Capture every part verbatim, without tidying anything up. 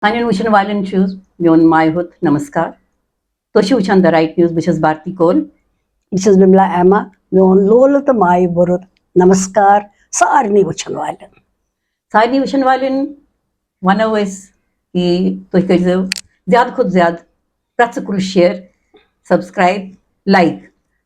سانٮ۪ن وٕچھن والٮ۪ن چھُ میون مایہِ ہُت نمسکار۔ تُہۍ چھِو وٕچھان The Right News، بہٕ چھَس بھارتی کول۔ بہٕ چھَس بملا ایما۔ میون لولہٕ تہٕ مایہِ بوٚرُت نمسکار سارنٕے وٕچھن والٮ۪ن۔ سارنٕے وٕچھن والٮ۪ن ونو أسۍ کہِ تُہۍ کٔرۍزیو زیادٕ کھۄتہٕ زیادٕ پرٛٮ۪تھ سکوٗل شیئر، سبسکرائب، لائک،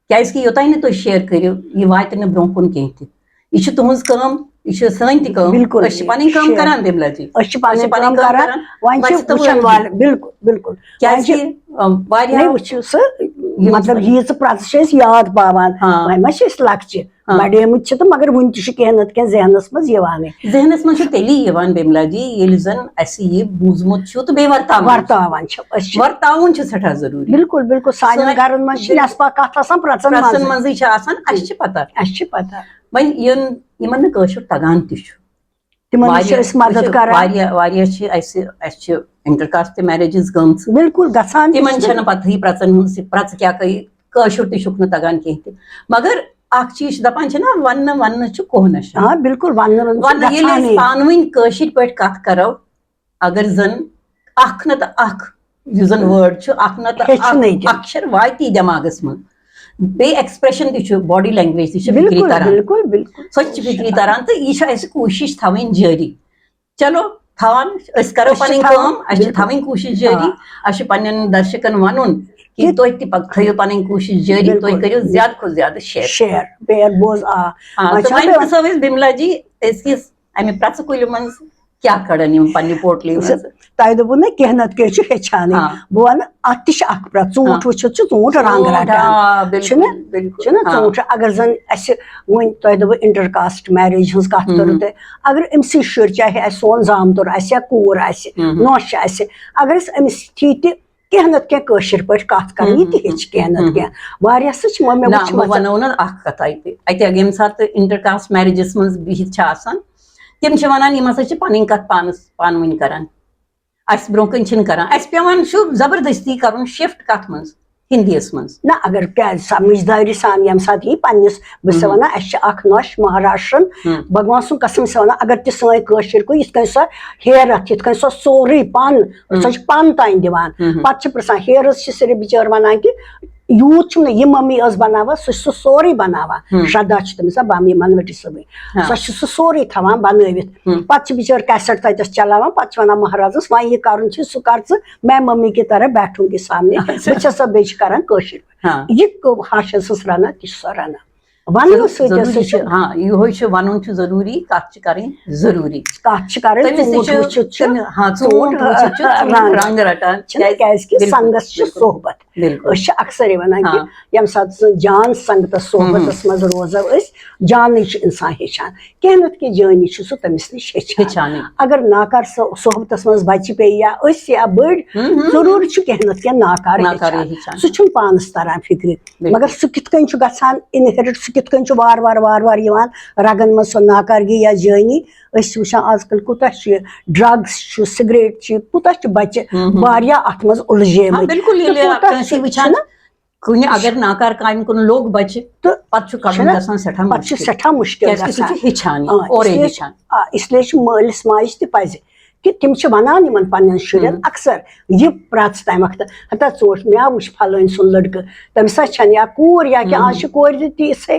کیازِ کہِ یوٚتام نہٕ تُہۍ شیئر کٔرِو، یہِ واتہِ نہٕ برونٛہہ کُن کینٛہہ تہِ۔ یہِ چھِ تُہنٛز کٲم، یہِ چھِ سٲنۍ تہِ کٲم۔ بِلکُل۔ أسۍ چھِ پنٕنۍ کٲم شیئر۔ کران، بِملا جی۔ أسۍ چھِ پنٕنۍ أسۍ چھِ پنٕنۍ کٲم کٲم کران۔ کران۔ وۄنۍ چھِ وۄنۍ چھِ تِم وٕچھن وٲلۍ۔ والٮ۪ن، بِلکُل، بِلکُل۔ وۄنۍ کیازِ چھِ کہِ، آ، واریاہ نہیں، وٕچھِو سا، یِم مطلب، چھِ ییٖژٕ پرٛٮ۪ژٕ چھِ أسۍ یاد پاوان۔ ہاں۔ وۄنۍ ما چھِ أسۍ لۄکچہِ، ہاں۔ بڑیمٕتۍ چھِ تہٕ مگر وُنہِ تہِ چھُ کینٛہہ نتہٕ کینٛہہ ذہنس منٛز یِوانٕے۔ ذہنس منٛز چھُ تیٚلی یِوان، بِملا جی، ییٚلہِ زن اَسہِ یہِ بوٗزمُت چھُ تہٕ بیٚیہِ ورتاوان چھُ۔ ورتاوان چھِ أسۍ چھِ۔ ورتاوُن چھُ سٮ۪ٹھاہ ضروٗری۔ بِلکُل، بِلکُل، سانٮ۪ن سٲنۍ گرن منٛز چھِ نٮ۪صفا کتھ آسان پرٛٮ۪ژن پرٛٮ۪ژن منٛزٕے۔ منٛزٕے چھِ آسان، اَسہِ چھِ پتہ۔ اَسہِ چھِ پتہ۔ وۄنۍ یِن یِمن نہٕ کٲشُر تگان تہِ چھُ، تِمن نِش چھِ واریاہ، أسۍ مدد وٕچھِو، کران۔ واریاہ، واریاہ چھِ اَسہِ، اَسہِ چھِ انٹر کاسٹ تہِ میریجز گٔمژٕ۔ بِلکُل گژھان تہِ تِمن چھِ۔ چھَنہٕ پتہٕے پرٛٮ۪ژن ہٕنٛز، پرٛٮ۪ژٕ کیٛاہ گٔے، کٲشُر تہِ چھُکھ نہٕ تگان کینٛہہ تہِ۔ مگر اکھ چیٖز چھِ دپان چھِنہ، وننہٕ وننہٕ چھُ کوہ نشان۔ آ، بِلکُل، وننہٕ وننہٕ چھُ وننہٕ ییٚلہِ أسۍ گژھانٕے۔ پانہٕ ؤنۍ کٲشِر پٲٹھۍ کتھ کرو، اگر زن اکھ نتہٕ اکھ یُس زن وٲرڈ چھُ، اکھ نتہٕ ہیٚچھنٕے اکھ کینٛہہ۔ اکشر واتی دٮ۪ماغس منٛز، بیٚیہِ ایکسپریشن تہِ چھُ، باڈی لینگویج تہِ چھِ فِکرِ بِلکُل، تران۔ بِلکُل، بِلکُل۔ سۄ تہِ چھِ فِکرِ تران تہٕ یہِ چھِ اَسہِ کوٗشِش تھاوٕنۍ جٲری۔ چلو، تھاوان، أسۍ کرو أسۍ چھِ پنٕنۍ تھاوان۔ کٲم، اَسہِ چھِ تھاوٕنۍ کوٗشِش جٲری۔ آ۔ اَسہِ چھِ پننٮ۪ن درشکن وَنُن کہِ کہِ تُہۍ تہِ پک-، تھٲیِو پنٕنۍ کوٗشِش جٲری، تُہۍ بِلکُل۔ کٔرِو زیادٕ کھۄتہٕ زیادٕ شیئر۔ شیئر، پیر بوز آ۔ آ، وۄنۍ تہٕ چھا وۄنۍ پیوان؟ پرٛژھو أسۍ بِملا جی، أزکِس اَمہِ پرٛٮ۪ژٕ کُلہِ منٛز کیٛاہ کڑان یِم پننہِ پوٹلی منٛز؟ تۄہہِ دوٚپوُ نہ کینٛہہ نتہٕ کینٛہہ چھُ ہیٚچھانٕے۔ آ۔ بہٕ وَنہٕ، اَتھ تہِ چھِ اکھ پرٛٮ۪ژھ، ژوٗنٛٹھ آ۔ وٕچھِتھ چھُ ژوٗنٛٹھ رنٛگ ژوٗنٛٹھ، رٹان۔ آ، بِلکُل، چھُنہ؟ بِلکُل۔ چھُنہ آ۔ ژوٗنٛٹھ، اگر زن اَسہِ وۄنۍ تۄہہِ دوٚپوُ انٹر کاسٹ میریج ہٕنٛز کتھ ہُم۔ کٔرٕو تۄہہِ، اگر أمۍ سٕے شُرۍ، چاہے اَسہِ سون زامتُر آسہِ یا کوٗر آسہِ، ہُم۔ نۄش آسہِ، اگر أسۍ أمِس تھی تہِ کینٛہہ نتہٕ کینٛہہ کٲشِر پٲٹھۍ کتھ کرو، یہِ تہِ ہُم۔ ہیٚچھِ کینٛہہ نتہٕ ہُم۔ کینٛہہ۔ واریاہ سُہ چھِ مےٚ نہ، بہٕ وٕچھمٕژ۔ وَنو نہ اکھ کتھ اَتہِ۔ اَتہِ ییٚمہِ ساتہٕ انٹر کاسٹ میریجس منٛز بِہِتھ چھِ آسان، تِم چھِ وَنان، یِم ہسا چھِ پنٕنۍ کتھ پانس، پانہٕ ؤنۍ کران، اَسہِ برونٛہہ کَنہِ چھِنہٕ کران، اَسہِ پٮ۪وان چھُ زبردستی کرُن شفٹ کتھ منٛز؟ ہندیَس منٛز۔ نہ، اگر کیٛازِ سمجھدٲری سان ییٚمہِ ساتہٕ یی پننِس، بہٕ چھَس ہُم۔ وَنان، اَسہِ چھِ اکھ نۄش مہاراشٹرن، ہُم۔ بھگوان سُنٛد قسم چھَس وَنان، اگر تہِ سٲنۍ کٲشِر گوٚو، یِتھ کٔنۍ سۄ ہیرتھ، یِتھ کٔنۍ سۄ سورُے پن، ہُم۔ سۄ چھِ پن تام دِوان۔ ہُم۔ پتہٕ چھِ پرٛژھان، ہیرس چھِ صرف بِچٲر وَنان کہِ یوٗت چھُنہٕ یہِ ممی ٲس بناوان، سُہ چھُ سُہ سورُے بناوان۔ ہُم۔ شردا چھِ تٔمِس، آ، بہٕ اَنہٕ یہِ منوٹی صٲبٕے۔ ہاں۔ سۄ چھِ سُہ سورُے تھاوان بنٲوِتھ۔ ہُم۔ پتہٕ چھِ بِچٲر کیسٹ تتٮ۪س چلاوان، پتہٕ چھِ وَنان مہرازس، وۄنۍ یہِ کرُن چھُے، سُہ کر ژٕ، میں ممی کی طرح بیٹھوں گی سامنے۔ بہٕ چھَس سۄ بیٚیہِ چھِ کران کٲشِر پٲٹھۍ۔ ہاں۔ یہِ کٲ-، ہاشس ٲس رنان، تہِ چھِ سۄ رنان۔ وننہٕ سۭتۍ ضروٗری ہسا چھُ، چھُ ہاں، یِہوٚے چھُ، وَنُن چھُ ضروٗری، کَتھ چھِ کَرٕنۍ ضروٗری۔ کتھ چھِ کرٕنۍ، تٔمِس تہِ ژوٗنٛٹھ چھُ، وٕچھِتھ چھُ۔ تٔمِس، ہاں، ژوٗنٛٹھ وٕچھِتھ چھُ ژوٗنٛٹھ رنٛگ رٹان۔ چھُنہ، کیازِ کہِ بِلکُل، سنگس چھُ بِلکُل۔ صحبت۔ بِلکُل۔ أسۍ چھِ اکثر یہِ ونان کہِ ہاں۔ ییٚمہِ ساتہٕ سُہ جان سنگتس صحبتس منٛز روزو أسۍ، جانٕے چھُ انسان ہیٚچھان۔ کینٛہہ نتہٕ کینٛہہ جٲنی چھُ سُہ تٔمِس نِش ہیٚچھان۔ ہیٚچھانٕے۔ اگر ناکار صحبتس منٛز بچہِ پیٚیہِ یا أسۍ یا بٔڑۍ، ہُم، ہُم۔ ضروٗری چھُ کینٛہہ نتہٕ کینٛہہ ناکار ناکار ہیٚچھان۔ ہیٚچھان۔ سُہ چھُنہٕ پانس تران فکرِ۔ بِلکُل۔ مگر سُہ کِتھ کٔنۍ چھُ گژھان انہیرٹ، سُہ کِتھ کٔنۍ چھُ وارٕ وارٕ وارٕ وارٕ یِوان رگن منٛز سۄ ناکارگی یا جٲنی۔ أسۍ چھِ وٕچھان آز کل کوٗتاہ چھُ یہِ ڈرگس چھُ، سگریٹ چھُ، کوٗتاہ چھُ بچہِ ہُم، ہُم۔ واریاہ اتھ منٛز الجھے ہاں، مٕتۍ۔ بِلکُل، تہٕ ییٚلہِ کوٗتاہ کٲنٛسہِ چھُ، وٕچھان، چھُنہ؟ کُنہِ اگر ناکار کامہِ کُن لوٚگ بچہِ، تہٕ پتہٕ چھُ کڑُن چھُنہ؟ گژھان سٮ۪ٹھاہ پتہٕ چھُ مُشکِل۔ سٮ۪ٹھاہ مُشکِل کیازِ کہِ سُہ گژھان۔ چھُ ہیٚچھان یہِ، آ، اورے اس لیے ہیٚچھان۔ آ، اس لیے چھُ مٲلِس ماجہِ تہِ پزِ کہِ تِم چھِ ونان یِمن پننٮ۪ن شُرٮ۪ن ہُم۔ اکثر یہِ پرٛژھ تمہِ وقتہٕ، ہتا ژوٗنٛٹھ مےٚ وُچھ فلٲنۍ سُنٛد لڑکہٕ، تٔمِس ہا چھَنہٕ یا کوٗر یا کینٛہہ، ہُم۔ آز چھِ کورِ تہِ تِژھے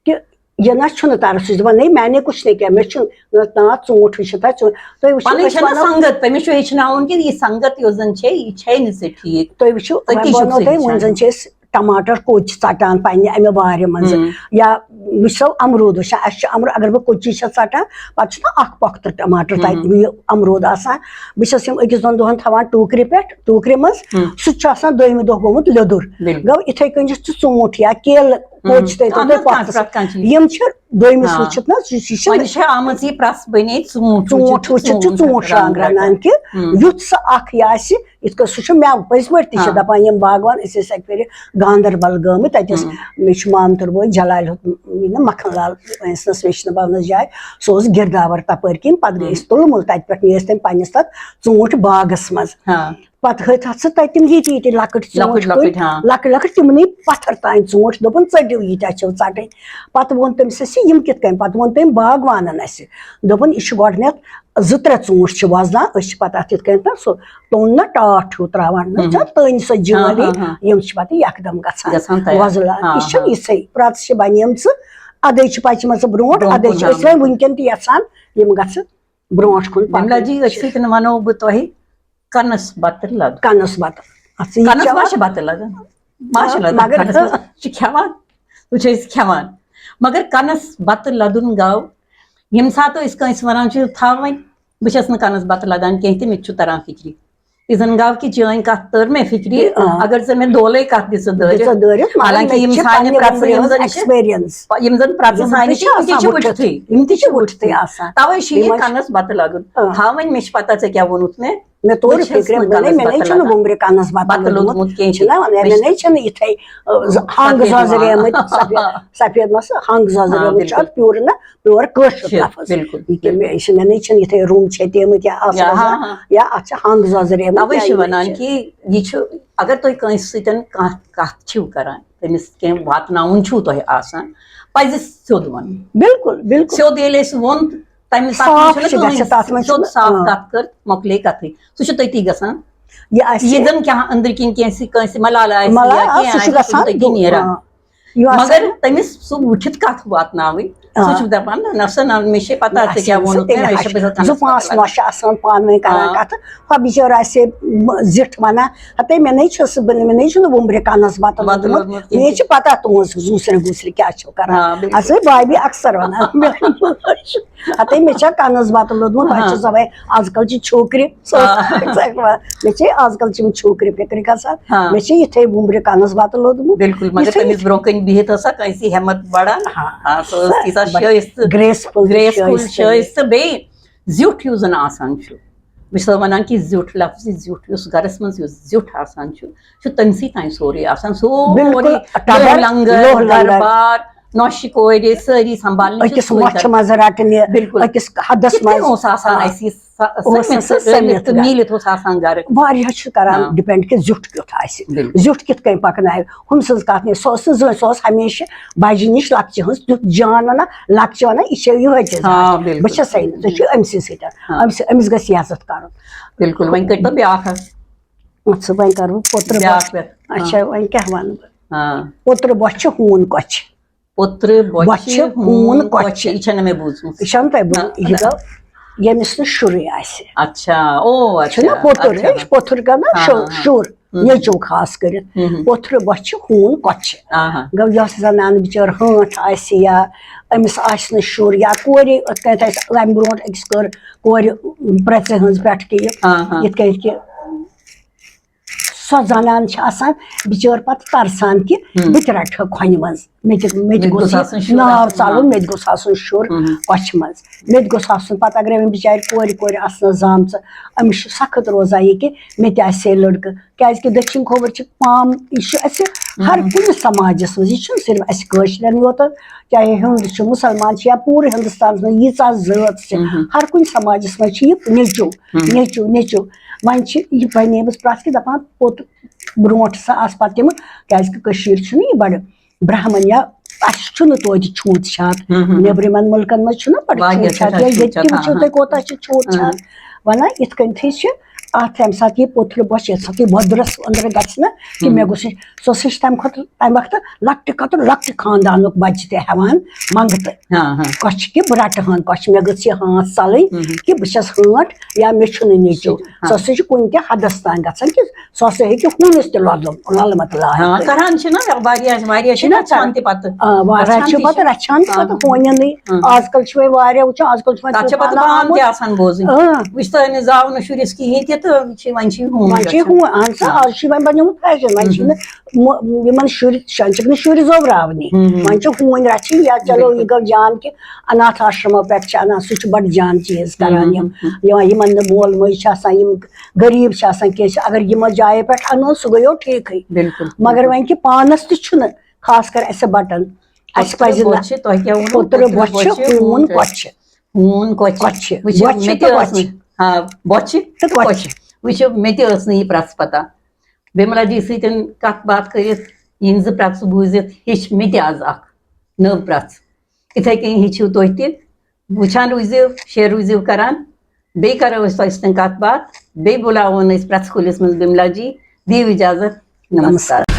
کہِ یہِ نہ چھُنہٕ تران، سُہ چھُ دپان، نہیں، میں نے کچھ نہیں کیا، مےٚ چھُنہٕ نہ، نہ، ژوٗنٛٹھ وٕچھِتھ ہا ژوٗنٛٹھ۔ تُہۍ وٕچھِو، پنٕنۍ أسۍ چھَنہ وَنو سنگت، تٔمِس چھُ ہیٚچھناوُن کہِ یہِ سنگت یۄس زن چھے، یہِ چھے نہٕ ژےٚ ٹھیٖک۔ تُہۍ وٕچھِو، تُہۍ وۄنۍ کیٛاہ چھُو وَنو سُہ تۄہہِ، ہیٚچھان؟ وٕنۍ زن چھِ أسۍ ٹماٹر کوٚج چھِ ژٹان پننہِ امہِ وارِ منٛزٕ۔ ہُم۔ یا وٕچھو امروٗد وٕچھان، اسہِ چھُ امروٗد، اگر بہٕ کوٚجی چھَس ژٹان، پتہٕ چھُنہ اکھ پۄختہٕ ٹماٹر تتہِ ہُم۔ یہِ امروٗد آسان۔ بہٕ چھَس یِم أکِس دۄن دۄہن تھاوان ٹوٗکرِ پٮ۪ٹھ، ٹوٗکرِ منٛز، ہُم۔ سُہ تہِ چھُ آسان دوٚیمہِ دۄہ گوٚمُت لیوٚدُر۔ بِلکُل۔ گوٚو یِتھے کٔنۍ چھُ ژوٗنٛٹھ یا کیلہٕ ہُم۔ کوٚج تہِ اَتھ تۄہہِ منٛز پۄختہٕ کانٛہہ چھُ۔ پرٛٮ۪تھ کانٛہہ چیٖز۔ یِم چھِ دوٚیمِس ہاں۔ وٕچھِتھ نہ، سُہ، سُہ چھُنہٕ وۄنۍ چھِ آمٕژ یہِ پرٛژھ بنے ژوٗنٛٹھ وٕچھِتھ ژوٗنٛٹھ چھُ وٕچھِتھ چھُ ژوٗنٛٹھ ژوٗنٛٹھ رنٛگ رنٛگ رنان رٹان۔ کہِ ہُم۔ یُتھ سُہ اکھ یہِ آسہِ، یِتھ کٔنۍ سُہ چھُ مےٚ پٔزۍ پٲٹھۍ تہِ چھِ ہاں۔ دپان یِم باغوان، أسۍ ٲسۍ اَکہِ پھِرِ گاندربل گٲمٕتۍ، تَتہِ ٲس ہُم۔ مےٚ چھُ مامتٕر بوے جلال، یہِ نہ مکھن لال، أمِس نس ویشنو بھونس جاے، سُہ اوس گِرداور تپٲرۍ کِنۍ، پتہٕ گٔے ہُم۔ أسۍ تُلمُل تتہِ پٮ۪ٹھ نِیہِ أسۍ تٔمۍ پننِس تتھ ژوٗنٛٹھۍ باغس منٛز۔ ہاں۔ پتہٕ ہیٚتۍ ہتھ سُہ تتہِ تِم ییٚتہِ ییٚتہِ لۄکٕٹۍ ژوٗنٛٹھۍ لۄکٕٹۍ دوٚپُن، لۄکٕٹۍ، ہاں۔ لۄکٕٹۍ لۄکٕٹۍ تِمنٕے پتھر تانۍ ژوٗنٛٹھۍ، دوٚپُن، "ژٔٹِو، ییٖتیٛاہ چھِو ژٹٕنۍ۔" پتہٕ ووٚن تٔمِس اَسہِ، یِم کِتھ کٔنۍ؟ پتہٕ ووٚن تٔمۍ باغوانن اَسہِ، دوٚپُن، "یہِ چھُ گۄڈٕنٮ۪تھ زٕ ترٛےٚ ژوٗنٛٹھۍ چھِ وۄزلان، أسۍ چھِ پتہٕ اتھ یِتھ کٔنۍ تتھ سُہ توٚن نہ ٹاٹھ ہیوٗ تراوان، نہ ہُم۔ چھا تٔنۍ سۄ ہاں، جٲلۍ، ہاں، ہاں۔ یِم چھِ پتہٕ یکدم گژھان گژھان تیار۔ وۄزلان۔ ہاں، یہِ چھِ ہاں۔ یِژھے پرٛٮ۪ژھ چھِ بنیمژٕ، ادے چھِ پچمژٕ برونٛٹھ، برونٛہہ ادے کُن چھِ أسۍ ہاں۔ وۄنۍ وٕنکٮ۪ن تہِ یژھان یِم گژھِ برونٛٹھ کُن پکُن۔" بِملا جی، أتھۍ سۭتۍ وَنو بہٕ تۄہہِ کنس بتہٕ لدُن۔ کنس بتہٕ۔ اَتھ ژٕ یہِ کنس ما کھٮ۪وان؟ چھِ بتہٕ لدان؟ ما چھِ لدان مگر کنس بتہٕ؟ چھِ کھٮ۪وان، سُہ چھِ أسۍ کھٮ۪وان۔ مگر کنس بتہٕ لدُن گوٚو، ییٚمہِ ساتہٕ أسۍ کٲنٛسہِ وَنان چھِ، "تھاو وۄنۍ، بہٕ چھَس نہٕ کنس بتہٕ لدان کینٛہہ تہِ، مےٚ تہِ چھُ تران فِکرِ۔" یہِ زن گوٚو کہِ چٲنۍ کتھ تٔر مےٚ فِکرِ، آ۔ اگر ژےٚ مےٚ دولے کتھ دِژٕ دٲرِتھ، دِژٕ دٲرِتھ، مگر حالانکہِ مےٚ یِم چھِ سانہِ پننہِ پرٛٮ۪ژٕ، عمرِ یِم ہٕنٛز زن چھِ، experience۔ یِم زن پرٛٮ۪ژٕ یِم سانہِ تہِ چھِ، چھِ یِم تہِ آسان چھِ وٕچھِتھٕے۔ وٕچھِتھٕے، یِم تہِ چھِ وٕچھِتھٕے آسان۔ توے چھِ یِم یہِ ٲسۍ کنس بتہٕ لدُن۔ آ۔ تھاو وۄنۍ، مےٚ چھِ پتہ ژےٚ کیٛاہ ووٚنُتھ مےٚ۔ مےٚ توٚر بہٕ چھَس فِکرِ، نہٕ مےٚ کنس نَے، مےٚ نَے بتہٕ چھُنہٕ لدان۔ وُمبرِ کنَس بتہٕ بتہٕ لوٚگمُت۔ لوٚگمُت کینٛہہ تہِ۔ چھُنہ وَنان، مےٚ مےٚ چھُنہٕ چھُنہٕ یِتھَے، آ، ہنٛگ سفید زۄزریمٕتۍ، یِوان۔ سفید، سفید ما سُہ ہنٛگ آ، زۄزریمٕتۍ چھُ بِلکُل۔ اَتھ پیوٗرٕ نہ، پیور کٲشُر چھُ، لفظ۔ بِلکُل، یہِ کہِ مےٚ بِلکُل۔ چھِ، مےٚ نَے چھِنہٕ یِتھَے روٚم چھٔتیمٕتۍ یا آسہٕ یا، ہا، روزان، ہا۔ یا اَتھ چھِ ہنٛگ زۄزریمٕتۍ توے یا چھِ یہِ وَنان چھِ۔ کہِ یہِ چھُ، اگر تُہۍ کٲنٛسہِ سۭتۍ کانٛہہ کَتھ چھِو کَران، تٔمِس کینٛہہ واتناوُن چھُو تۄہہِ آسان، پَزِ سیوٚد وَنُن۔ بِلکُل، بِلکُل۔ سیوٚد ییٚلہِ اَسہِ ووٚن، تَمہِ پَتہٕ صاف چھُنہٕ چھُ کٕہٕنۍ گژھِ تَتھ منٛز سیوٚد چھُنہٕ، صاف آ۔ کَتھ کٔر، مۄکلے کَتھٕے۔ سُہ چھُ تٔتی گژھان۔ یہِ آسہِ یہِ زَن کانٛہہ أنٛدرۍ کِنۍ کینٛہہ سۭتۍ کٲنٛسہِ ملالہٕ آسہِ ملالہٕ یا آ، کینٛہہ سُہ چھُ آسہِ، سُہ چھُ گژھان تٔتی دُ-، نیران۔ آ۔ یہِ آسہِ مگر تٔمِس سُہ وٕچھِتھ کَتھ واتناوٕنۍ، آ۔ سُہ چھُ دَپان، "نہ، نہ سا، نہ، مےٚ چھے پَتہ ژےٚ اَسہِ کیٛاہ آسہِ ووٚنُتھ مےٚ، تیٚلہِ أسۍ چھِ اَسہِ پَتہٕ زٕ پانٛژھ نۄشہِ آسان پانہٕ ؤنۍ کَران آ۔ کَتھٕ، ہۄ بِچٲر آسہِ، م، زِٹھ وَنان، ہَتَے مےٚ نَے چھُ سُہ، بہٕ، مےٚ نَے چھُنہٕ وُمبرِ کَنَس بَتہٕ بَتہٕ لوٚگمُت، لوٚگمُت کِہیٖنۍ مےٚ چھِ تہِ۔ پَتہ تُہٕنٛز زُسرِ گُسرِ کیٛاہ چھِو کَران۔" آ، بِلکُل۔ اَسہِ ٲسۍ بھابھی اَکثر وَنان، مےٚ، ہَتَے مےٚ چھا کَنَس بَتہٕ لوٚگمُت، آ۔ اَسہِ چھِ زَبٲنۍ آز کَل چہِ چھوکرِ، سۄ آ۔ ٲس ژےٚ وَنان، مےٚ چھِ آز کَل چہِ یِم چھوکرِ فِکرِ گژھان، آ۔ مےٚ چھِ یِتھَے وُمبرِ کَنَس بَتہٕ لوٚگمُت۔ بِلکُل، مگر یِتھَے تٔمِس برونٛہہ کَنہِ بِہِتھ ٲس سۄ کٲنٛسہِ ہٮ۪مَتھ بَڑان۔ ہاں۔ آ، سۄ ٲس تیٖژاہ شٲیِستہٕ، graceful، graceful، شٲیِستہٕ۔ شٲیِستہٕ، بیٚیہِ زیُٹھ یُس زَن آسان چھُ۔ بہٕ چھَس وَنان کہِ زیُٹھ، لفظ زیُٹھ، یُس گَرَس منٛز یُس زیُٹھ آسان چھُ، چھُ تٔمسٕے تام سورُے آسان، سورُے بِلکُل، لوہ ٹَبَر، لنٛگَر، لوہ لنٛگَر۔ گَرٕ بار، نۄشہِ کورِ، سٲری سنٛبھالنہِ چھِ أکِس سُے مۄچھِ گَرٕ۔ منٛز رَٹنہِ، بِلکُل۔ أکِس حدَس کِتھ کٔنۍ منٛز۔ اوس آسان آ۔ اَسہِ یہِ سَ-، اوس سٔمِتھ، سُہ سٔمِتھ تہٕ گَرٕ۔ میٖلِتھ اوس آسان گَرٕ۔ واریاہ چھُ کَران آ۔ depend کہِ زیُٹھ کیُتھ آسہِ۔ بِلکُل۔ زیُٹھ کِتھ کٔنۍ پَکنایہِ۔ ہُمۍ سٕنٛز کَتھ نہٕ، سۄ ٲس نہٕ زٕہٕنۍ، سۄ ٲس ہمیشہِ بَجہِ نِش لۄکچہِ ہٕنٛز تیُتھ جان وَنان، لۄکچہِ وَنان، یہِ چھےٚ یِہوٚے چیٖز آ، آسان۔ بِلکُل۔ بہٕ چھَسَے نہٕ، ژےٚ چھُے أمۍ سٕے سۭتۍ۔ آ۔ أمۍ سٕے، أمِس گژھِ یہِ عزت کَرُن۔ بِلکُل، وۄنۍ کٔرۍ تو بیٛاکھ اَکھ۔ اَتھ سۭتۍ وۄنۍ کَرٕ بہٕ پوٚترٕ بیٛاکھ بۄچھِ۔ پٮ۪ٹھ۔ اچھا، آ۔ وۄنۍ کیٛاہ وَنہٕ بہٕ؟ آ۔ پوٚترٕ بۄچھِ ہوٗن کۄچھِ۔ پوٚترٕ بۄچھِ بۄچھِ ہوٗن ہوٗن کۄچھِ۔ کۄچھِ۔ یہِ چھَنہٕ مےٚ بوٗزمٕژ۔ یہِ چھَنہٕ تۄہہِ بوٗ-، نہ، یہِ نہ۔ گوٚو ییٚمِس نہٕ شُرُے آسہِ۔ اچھا، او، اچھا، چھُنہ پوٚتُر، اچھا۔ یہِ چھُ پوٚتُر گوٚو نہ، ہاں، شُر، ہاں، ہاں۔ شُر، ہُم۔ نیٚچوٗ خاص کٔرِتھ۔ ہُم، ہُم۔ پوٚترٕ بۄچھِ ہوٗن کۄچھِ۔ آ، ہاں۔ گوٚو یۄس زنان بِچٲر ہٲنٛٹھ آسہِ یا أمِس آسہِ نہٕ شُر یا کورِ، یِتھ کٔنۍ اَسہِ اَمہِ برونٛٹھ أکِس کٔر کورِ پرٛٮ۪ژِ ہٕنٛز پٮ۪ٹھ کہِ یہِ، آ، ہاں۔ یِتھ کٔنۍ کہِ سۄ زنان چھِ آسان بِچٲر پتہٕ ترسان کہِ ہم۔ بہٕ تہِ رٹہٕ ہا کھۄنہِ منٛز۔ مےٚ تہِ، مےٚ تہِ مےٚ تہِ گوٚژھ گوٚژھ یہِ آسُن شُر نار آسُن، ژلُن، آ۔ مےٚ تہِ گوٚژھ آسُن شُر ہم۔ کۄچھِ منٛز۔ مےٚ تہِ گوٚژھ آسُن پتہٕ اگرے وۄنۍ بِچارِ کورِ، کورِ آسنس زامژٕ، أمِس چھُ سخت روزان یہِ کہِ مےٚ تہِ آسہِ ہے لڑکہٕ۔ کیازِ کہِ دٔچھِنۍ کھووُر چھِ پام، یہِ چھُ اَسہِ ہر ہم۔ کُنہِ سماجس منٛز، یہِ چھُنہٕ صرف اَسہِ کٲشرٮ۪ن یوت، چاہے ہندو چھُ، مسلمان چھِ یا پوٗرٕ ہندوستانس منٛز ییٖژاہ زٲژ چھِ، ہم۔ ہر کُنہِ سماجس منٛز چھِ یہِ نیٚچوٗ، ہم۔ نیٚچوٗ، نیٚچوٗ۔ وۄنۍ چھِ یہِ بنیمٕژ پرٛٮ۪تھ کہِ دَپان پوٚت برونٛٹھ سا آسہٕ پَتہٕ تِم، کیٛازِکہِ کٔشیٖر چھُنہٕ یہِ بَڑٕ برٛہمَن یا اَسہِ چھُنہٕ توتہِ چھوٗت چھات۔ ہم، ہم۔ نیٚبرِمٮ۪ن مُلکَن منٛز چھُنہ بَڑٕ واریاہ چھوٗت چھات، چھات یا چھوٗت ییٚتہِ چھات، تہِ ہاں، وٕچھِو ہاں۔ تُہۍ کوٗتاہ چھِ چھوٗت ہاں۔ چھات۔ وَنان یِتھ کٔنۍ تھٕے چھِ اَتھ ییٚمہِ ساتہٕ یہِ پوٚتُر بۄچھِ، ییٚمہِ ساتہٕ یہِ وۄدرَس أنٛدرٕ گژھِ نہ کہِ ہم۔ مےٚ گوٚژھ یہِ، سۄ، سۄ چھِ تَمہِ کھۄتہٕ، تَمہِ وقتہٕ لۄکٹہِ کھۄتہٕ لۄکٹہِ خاندانُک بَچہِ تہِ ہٮ۪وان منٛگتہٕ۔ ہاں، ہاں۔ کۄچھِ کہِ بہٕ رَٹہٕ ہن کۄچھِ، مےٚ گٔژھ یہِ ہانٛژ ژَلٕنۍ ہم۔ کہِ بہٕ چھَس ہٲنٛٹ یا مےٚ چھُنہٕ نیٚچوٗ۔ ہاں۔ سۄ ہسا چھِ کُنہِ تہِ حدس تام گژھان کہِ سۄ ہسا ہیٚکہِ ہوٗنِس تہِ لۄلُم-، لۄلمت لایِتھ ہاں، کٔرِتھ۔ کران چھِنہ واریاہ، واریاہ چھِنہ چھِنہ رَچھان تہِ پتہٕ۔ آ، واریاہ رَچھان چھِ تہِ پتہٕ چھِ۔ رَچھان تہِ ہاں۔ پتہٕ ہوٗنٮ۪نٕے۔ ہاں۔ آز کل چھِ وۄنۍ واریاہ وٕچھان، آز کل چھِ وۄنۍ تَتھ چھِ پتہٕ پانہٕ پان تہِ آمُت۔ آسان بوزٕنۍ۔ اۭں۔ وٕچھ تہٕ أمِس زاو نہٕ شُرِس کِہیٖنۍ تہِ تہٕ چھِ، وۄنۍ چھِ یہِ ہوٗن وۄنۍ چھِ یہِ رَچھان۔ ہوٗن، اہن سا، ہاں۔ آز چھِ وۄنۍ بنیومُت فیشن، وۄنۍ چھِ ہم۔ نہٕ مو-، یِمن شُرۍ، شُرۍ چھِنہٕ شُرۍ زوبراونٕے۔ ہم، ہم۔ وۄنۍ چھِ ہوٗنۍ رَچھِنۍ یا چلو بِلکُل۔ یہِ گوٚو جان کہِ اناتھ آشرمو پٮ۪ٹھ چھِ اَنان، سُہ چھُ بَڑٕ جان چیٖز کران ہم، یِم۔ ہم، ہم۔ یا یِمن نہٕ مول موج چھِ آسان، یِم غریٖب چھِ آسان کینٛہہ، اگر یِمو جایو پٮ۪ٹھ اَنو سُہ گٔیو ٹھیٖکھٕے۔ بِلکُل۔ مگر وۄنۍ کہِ پانَس تہِ چھُنہٕ، خاص کر اَسہِ بَٹن، اَسہِ پوٚترٕ پَزِ نہٕ بۄچھِ، تۄہہِ کیٛاہ ووٚنوٕ؟ پوٚترٕ پوٚترٕ بۄچھِ، بۄچھِ، ہوٗن ہوٗن کۄچھِ۔ ہوٗن کۄچھِ۔ کۄچھِ۔ وٕچھِو، بۄچھِ مےٚ تہِ تہٕ ٲس کۄچھِ۔ نہٕ، آ، بۄچھِ تہٕ تہٕ کۄچھِ۔ کۄچھِ۔ وٕچھِو، مےٚ تہِ ٲس نہٕ یہِ پرٛژھ پتہ۔ بِملا جی سۭتۍ کتھ باتھ کٔرِتھ، یِہنٛزٕ پرٛژھٕ بوٗزِتھ ہیٚچھ مےٚ تہِ آز اکھ نٔو پرٛژھ۔ یِتھے کٔنۍ ہیٚچھِو تُہۍ تہِ۔ وٕچھان روٗزِو، شیر روٗزِو کران۔ بیٚیہِ کرو أسۍ تۄہہِ سۭتۍ کتھ باتھ، بیٚیہِ بُلاوون أسۍ پرٛژھٕ کُلِس منٛز بِملا جی۔ دِیِو اجازت۔ نمسکار۔